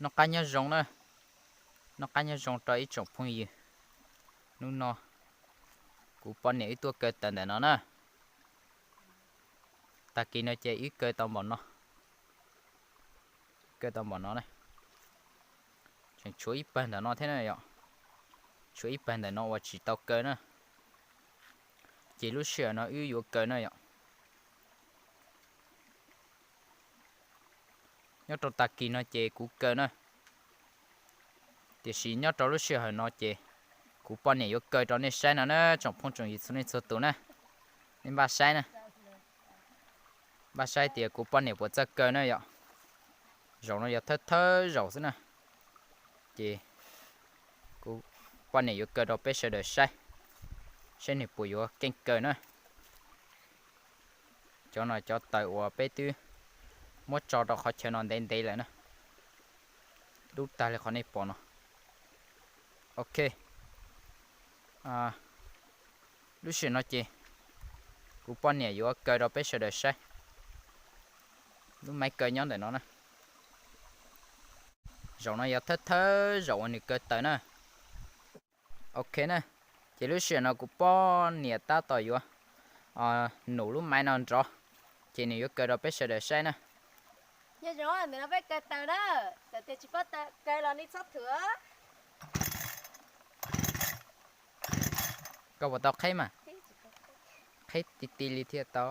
Noj qab nyob zoo na, noj qab nyob zoo rau ib tsoom phooj ywg. Hnub no kuv poj niam wb tuaj kaw taws ntawm no na. Tag kis no ces wb kaw tau npaum no, kaw tau npaum no na. Tseem tshuav ib pawg ntawm no thiab na yom, tshuav ib pawg ntawm no uas tsis tau kaw na. Ces lub sij hawm no wb yuav kaw na yom. Nyob rau tag kis no ces kuv kaw na, tiam sis nyob rau lub sij hawm no ces kuv poj niam yuav kaw rau nej saib no na tsoom phooj tsoom ywg txhua leej txhua tus na. Nej npaj saib na, npaj saib tias kuv poj niam puas txawj kaw na yom. Zaum no yog thawj thawj zaum xwb na, ces kuv poj niam yuav kaw rau peb sawv daws saib, saib nws puas yuav keej kaw na. Cov no cov taws uas peb twb muab tso rau qhov chaw no ntev ntev lawm na, dub tag li qhov nej pom no. Ok, lub sij hawm no ces kuv poj niam yuav kaw rau peb sawv daws saib. Lub maiv kaw nyob ntawm no na. Zaum no yog thawj thawj zaum uas nws kaw taws na. Ok na, ces lub sij hawm no kuv poj niam tab tom yuav num lub maiv no nrov, ces nws yuav kaw rau peb sawv daws saib na. Nyob zoo, ntawm no peb kaw taws na, txawm tias tsis paub kaw los nej txhob thuam. Koj puas tau qheb mas? Qheb ti ti li thiaj tau.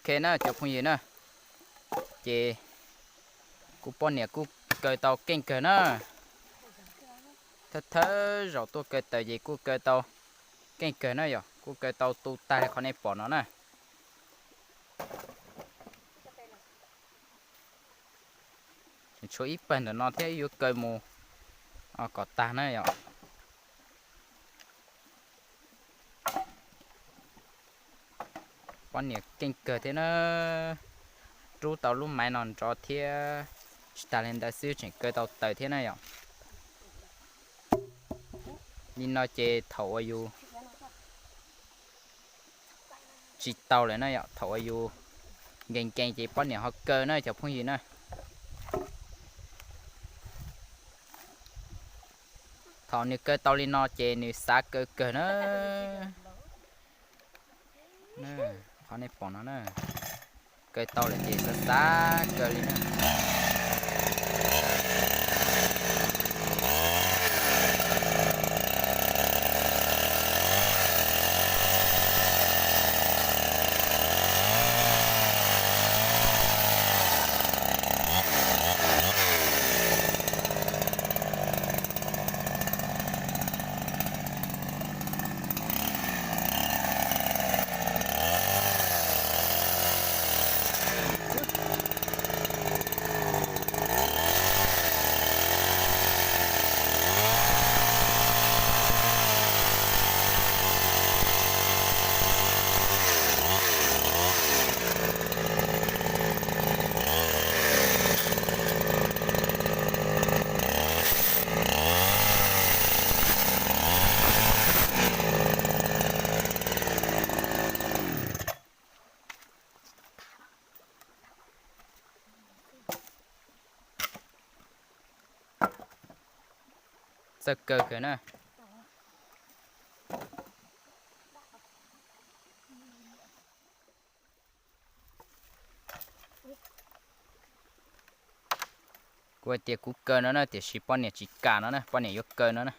Ok na cov phooj ywg na, ces kuv poj niam kuj kaw tau keej kawg na. Thawj thawj zaum tuaj kaw taws ces kuj kaw tau keej kawg na yom, kuj kaw tau tu tag li qhov nej pom no na. Tshuav ib pawg ntawm no thiab yuav kaw mus kom tag na yom. Poj niam keej kawg thiab na, rub tau lub maiv no nrov thiab, tsis tas li ntawd xwb tseem kaw tau taws thiab na yom. Li no ces thaum uas yus tsis tau lawm na yom, thaum uas yus nkees nkees ces poj niam ho kaw na cov phooj ywg na. Thaum nws kaw tau li no ces nws xav kaw kawg na. Qhov nej pom no na, kaw tau lawm ces xav xav kaw li na. Txawj kaw kawg na. Kuv hais tias kuv kaw no na, tiam sis poj niam tsis kam no na, poj niam yuav kaw no na.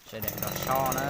Sawv daws nrog saib na.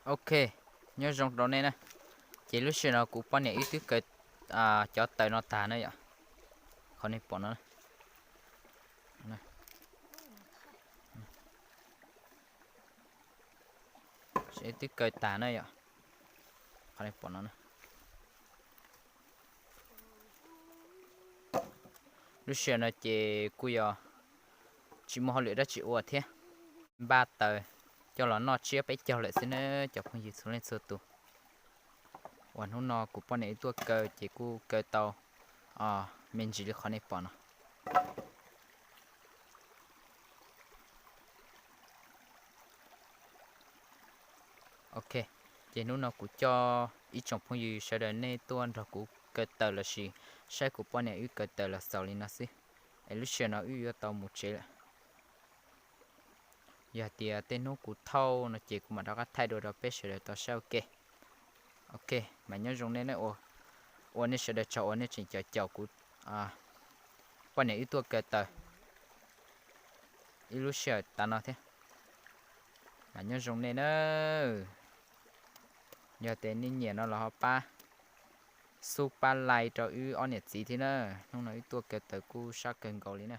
Ok, nyob zoo rau nej na. Ces lub sij hawm no kuv poj niam wb twb kaw cov taws no tag na yom. Qhov nej pom no, wb twb kaw tag na yom. Qhov nej pom no, lub sij hawm no ces kuj yog tsis muaj hauj lwm dab tsi ua thiab, npaj taws coj los noj tsiab peb caug lawm xwb na cov phooj ywg txhua leej txhua tus. Uas hnub no kuv poj niam wb tuaj kaw ces kuj kaw tau me ntsis li qhov nej pom no. Ok, ces hnub no kuv coj ib tsoom phooj ywg sawv daws nej tuaj nrog kuv kaw taws lossis saib kuv poj niam wb kaw taws los xaus li no xwb, es lub sij hawm no wb yuav tau mus tsev lawm. Yog tias tej hnub kuv thauj no ces kuv mam rov qab thaij dua rau peb sawv daws tau saib ua ke. Ok, mas nyob zoo nej, ua nej sawv daws tsaug uas nej tseem caum caum kuv poj niam wb tuaj kaw taws ib lub sij hawm tas no thiab. Mas nyob zoo nej na, yog tias nej nyiam no los ho pab xub pab like rau wb ob niam txiv thiab na. Hnub no wb tuaj kaw taws kuj sab kawg nkaus li na.